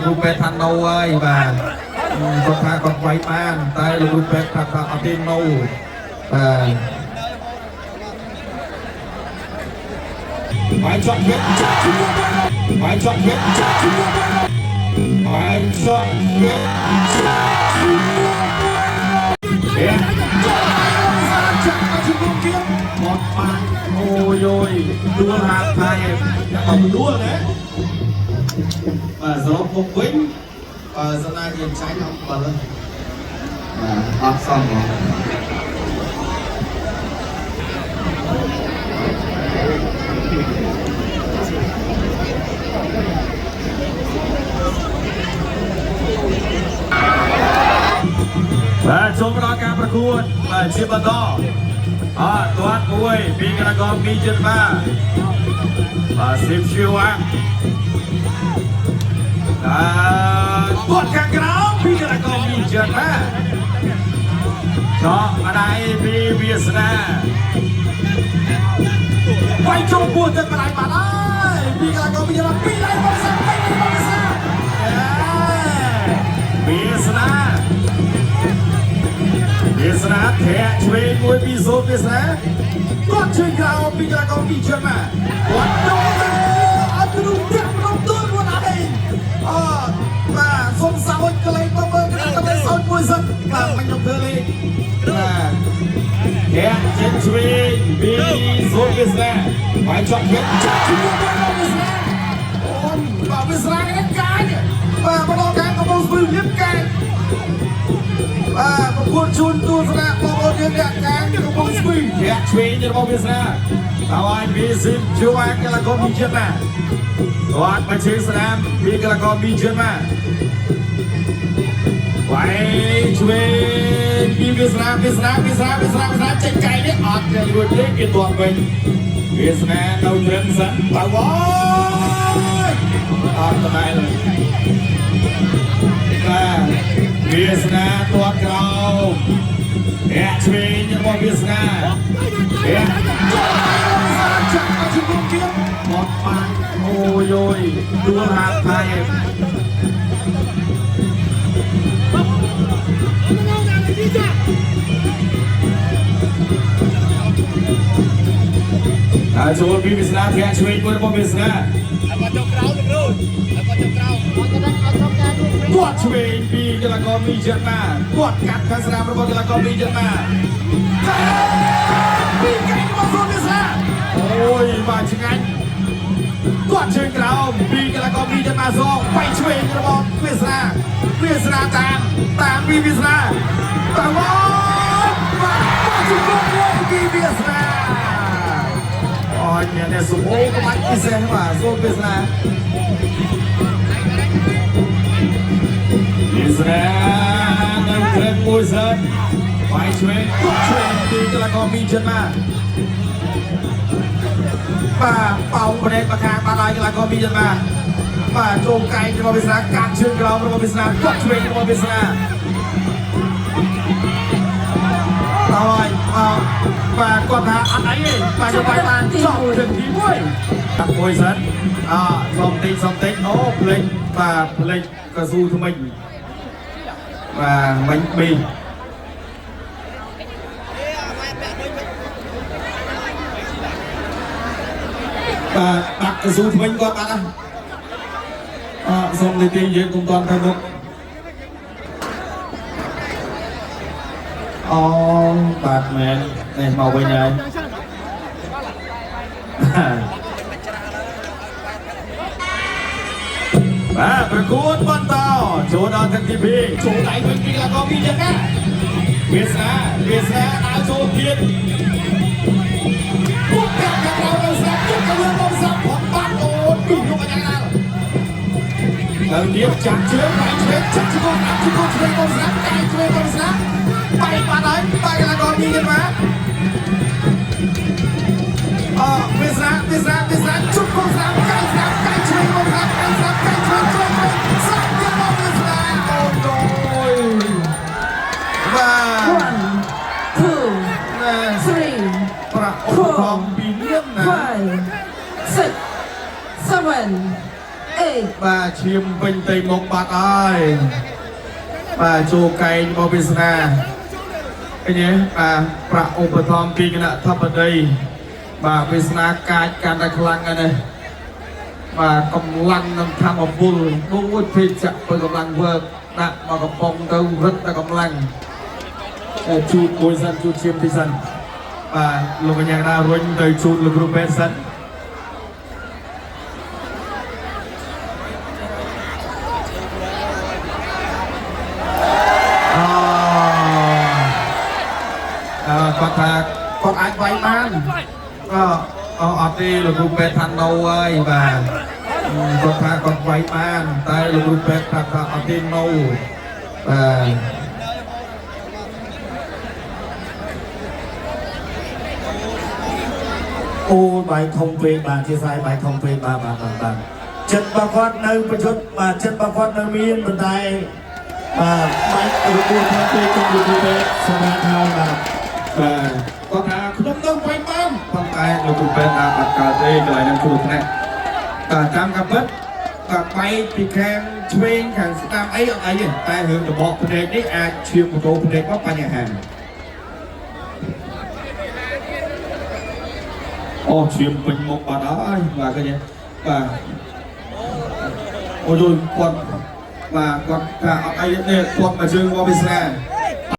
លោកគ្រូពេទ្យថា no ហើយបាទគាត់ថាគាត់វាយបានតែលោកគ្រូពេទ្យប្រាប់ថាអត់ទេ no បាទបាយជាប់វិញចាប់ជាមួយបាយជាប់វិញចាប់ជាមួយបាយជាប់វិញចាប់ជាមួយចាប់ជាមួយទៀតមកបានអូយយដួលហាថៃអំដួលណាបាទសរុបមកវិញបើសិនណាយើងចាញ់អំបិលបាទអត់សមហ្មង បាទចូលមកដល់ការប្រកួតបាទជាបន្តអត់ទាត់មួយពីកណ្ដាលពីចិត្តបាទបាទស៊ីមឈីវ៉ាបាទទាត់ខាងក្រោមពីកណ្ដាលពីចិត្តបាទចកម្ដាយពីវាសនាវាយចូលពោះទឹកម្ដាយបាត់ហើយពីកណ្ដាលពីចិត្តពីដៃមកសាពីដៃមកសាវាសនា វាសនាធាក់ឆ្វេងមួយពីសូវាសនាគាត់ជើងក្រោមពីក្រាកងពីជើងមកគាត់ចូលទៅអត់រូបធាក់ក្នុងទូខ្លួនឯងអត់បាទសុំសោចកលេងមកមើលក្រាកលេងសោចមួយសិនបាទមិនខ្ញុំធ្វើលេងបាទធាក់ជើងឆ្វេងពីសូវាសនាបាយជាប់វិញចាប់ជាមួយវាសនាអូនបាទវាសនានេះកាញបាទមកដល់ខាងកំពង់ស្ពឺលៀបកាញ បាទប្រគួតជូនទស្សនៈបងប្អូនយើងអ្នកកាងកំពុងស្ពីធាក់ឆ្វេងរបស់វាសនាតើឲ្យមីស៊ីមជួអាកីឡាករមីជាតិណាគាត់មកជើងស្នាមពីកីឡាករមីជាតិណាវាយឆ្វេងពីវាសនាវាសនាវាសនាវាសនាវាសនាចេញកៃនេះអត់ចេញរួចទេគេទាត់វិញវាសនានៅត្រឹមសិនបើវយអត់ដដែលបាទវាសនាទាត់ក្រោមអ្នកឆ្វេងរបស់វាសនាអ្នកចូលវាសនាចាប់មកជង្គង់ទៀតមកបានអូយយដួលហាថៃ ហើយចូលពីវាសនាធាក់ឆ្វេងមួយរបស់វាសនា គាត់ចូលក្រោមលោកគ្រូគាត់ចូលក្រោម គាត់ឆ្វេងពីកីឡាករមីចិនណាគាត់កាត់ខាងស្នាមរបស់កីឡាករមីចិនណាពីកែរបស់សូវាសនាអូយបាទឆ្ងាញ់គាត់ជើងក្រោមពីកីឡាករមីចិនណាសងបៃឆ្វេងរបស់វាសនាវាសនាតាមតាមពីវាសនាតាមមកបាទបាទជង្គង់មួយពីវាសនាអូយមានតែសុំអូក្បាច់ពិសេសបាទសូវាសនា វាសនានៅត្រឹមមួយសិនបាយឆ្វេងគាត់ឆ្វេងពីកីឡាករមីចិនមកបាទប៉ោងប្រេកមកខាងបាទហើយកីឡាករមីចិនមកបាទចូលកែងរបស់វាសនាកាត់ជើងក្រោមរបស់វាសនាគាត់ឆ្វេងរបស់វាសនាហើយអោបាទគាត់ថាអត់អីទេបាទយកបាយបានចប់ถึงទី1តាក់មួយសិនអសុំតិចសុំតិចអូភ្លេចបាទភ្លេចកស៊ូថ្មិញ បាទមិញប៊ីបាទបាក់កស៊ូថ្មិញគាត់បាត់ណាអសូមលេខទីយើងកុំតាន់ទៅមុខអូបាទមែននេះមកវិញហើយបាទប្រកួតបន្តចូលដល់ទឹកទី2ចូលដៃវិញពីកីឡាករពីចឹងណាវាសនាវាសនាដើរចូលទៀតពុកកាក់កាក់ដល់ស្រាប់ពុកកលឿនមកស្រាប់ផងបាត់អូនពីយកអញ្ញាណាដល់ទៀតចាប់ជើងបាយឆ្វេងចាប់ជង្គង់ចាប់ជង្គង់ឆ្វេងមកស្រាប់កាយឆ្វេងមកស្រាប់បាយបាត់ហើយបាយកីឡាករពីចឹងណាអវាសនាវាសនាវាសនាជង្គង់ស្រាប់កាយស្រាប់កាយឆ្វេងមកស្រាប់កាយស្រាប់កាយឆ្វេងឆ្វេងស្រាប់ទៀតមកវាសនាអូនយបាទ One, two, ណែ three, ប្រាក់ឧបករណ៍ពីលឿនណា five, six, seven, បាទឈាមពេញទីមុខបាត់ហើយបាទចូលកែងរបស់វាសនាឃើញទេបាទប្រាក់ឧបត្ថម្ភពីគណៈធិបតីបាទវាសនាកាចកាន់តែខ្លាំងហើយនេះបាទកម្លាំងនឹងធម្មពលដូចភេទចៈបើកម្លាំងវើកដាក់មកកំប៉ុងទៅរឹតតែកម្លាំងតែជូតមួយសិនជូតឈាមទីសិនបាទលោកកញ្ញាកណារុញទៅជូតលោកគ្រូពេទ្យសិន អអឺគាត់ថាគាត់អាចវាយបានអអអត់ទេលោកគ្រូពេទ្យថាណូហើយបាទគាត់ថាគាត់វាយបានតែលោកគ្រូពេទ្យប្រាប់ថាអត់ទេណូបាទ អូបាយធំពេកបាទជាស្រ័យបាយធំពេកបាទបាទបាទបាទចិត្តរបស់គាត់នៅប្រយុទ្ធបាទចិត្តរបស់គាត់នៅមានប៉ុន្តែបាទបាច់របួសធំពេកក្នុងលោកគ្រូពេទ្យសម្រាប់ហើយបាទ បាទគាត់ថាខ្ញុំនៅវាយបានប៉ុន្តែលោកគ្រូពេទ្យថាអត់កើតទេកន្លែងហ្នឹងគ្រោះថ្នាក់តែតាមការពិតតែបែកពីខាងឆ្វេងខាងស្ដាំអីអត់អីទេតែរឿងរបកភ្នែកនេះអាចឈាមបកោភ្នែកមកបញ្ហាអូឈាមពេញមុខបាត់ហើយបាទឃើញទេបាទអូយគាត់បាទគាត់ថាអត់អីទេគាត់មកជើងមកវាសនា